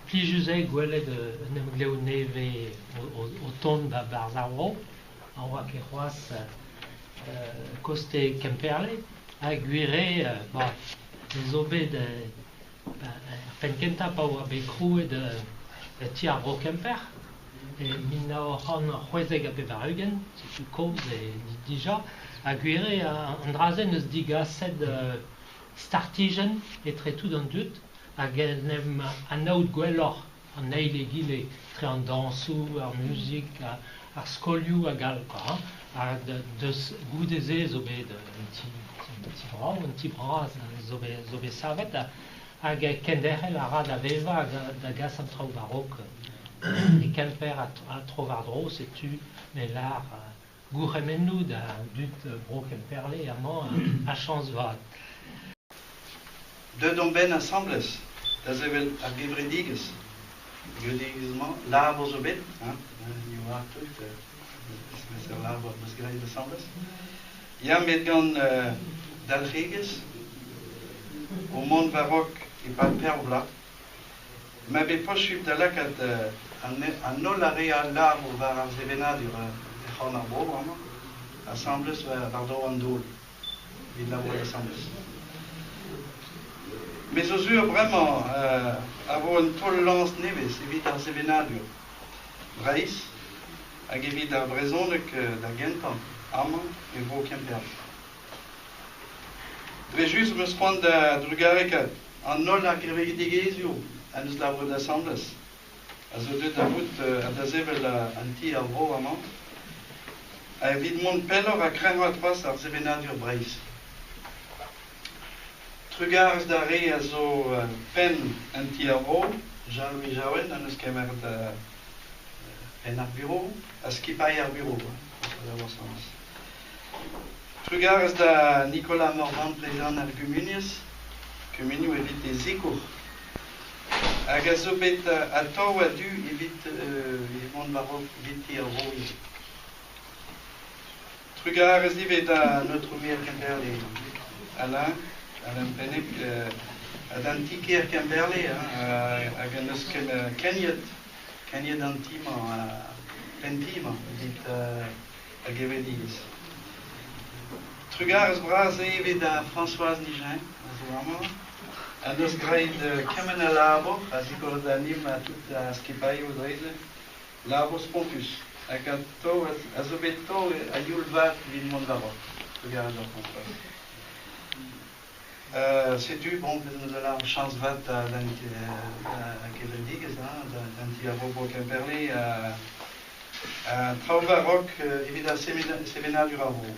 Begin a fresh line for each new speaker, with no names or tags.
Plijus eo gwelet un emglev nevez o tont 'barzh ar vro. A oa ket c'hoazh koste Kemperle. Ha gwir eo, ez zo bet er penn-kentañ pa oa bet krouet Ti ar Vro Kemper e 1996, setu kozh eo dija. Ha gwir eo an dra-se 'neus digaset startijenn etre tout an dud hag en em anaout gwelloc'h an eil egile etre an dañsoù, ar muzik, ar skolioù hag all kwa hein. Ha deus goude-se zo bet un ti, un ti brav, un ti bras zo bet savet hag kenderc'hel a ra da vevañ hag da gas an traoù war-raok e Kemper ha tro-war-dro, setu me lâr gourc'hemennoù da dud bro Kemperle amañ ha chañs vat.
Deuet omp 'benn asambles da sevel ar gevredigezh. Gevredigezh-mañ, labour zo bet, hein, ni oar tout, peseurt labour 'meus graet asambles. Ya, met gant dalc'hegezh, o mont war-raok e-pad pevar bloaz, ma vez posupl da lakaat an holl a rea labour war ar sevenadur e c'horn ar vro amañ, asambles war-dro an daol. Evit labourat asambles. Me zo sur bremañ a vo un taol-lañs nevez evit ar sevenadur Breizh hag evit ar brezhoneg da gentañ amañ e bro Kemper. Dre just 'm eus c'hoant da drugarekaat an holl ar gevredigezhioù a neus labouret asambles a zo deuet da vout ha da sevel an ti ar vro amañ evit mont pelloc'h ha kreñvaat c'hoazh ar sevenadur Breizh. Trugarez d'ar re a zo penn an ti ar vro, Jean-Louis Jaouen en deus kemeret penn ar bureau ha skipailh ar bureau. Trugarez da Nicolas Morvan, prezidant ar gumuniezh, kumunioù evit e sikour. Hag a zo bet atav a-du evit mont war-raok eviti ar vro ivez. Trugarez ivez da aotrou maer Kemperle, Alain, Alain Pennec, ha d'an ti-kêr Kemperle, hag en deus keniet, keniet an ti-mañ, penn-ti-mañ evit ar gevredigezh. Trugarez bras eo ivez da Françoise Nigin, a zo amañ, en deus graet kement a labour a zigor da nim ha tout ar skipailhoù dre-se. Labour spontus hag atao a zo bet taol a-youl vat evit mont war-raok. Trugarez deoc'h, Françoise. Setu, bon, bez 'm eus da lâret chañs vat da gevredigezh, hein, d'an ti a vro Kemperle, traoù war-raok evit ar sevenadur ar vro.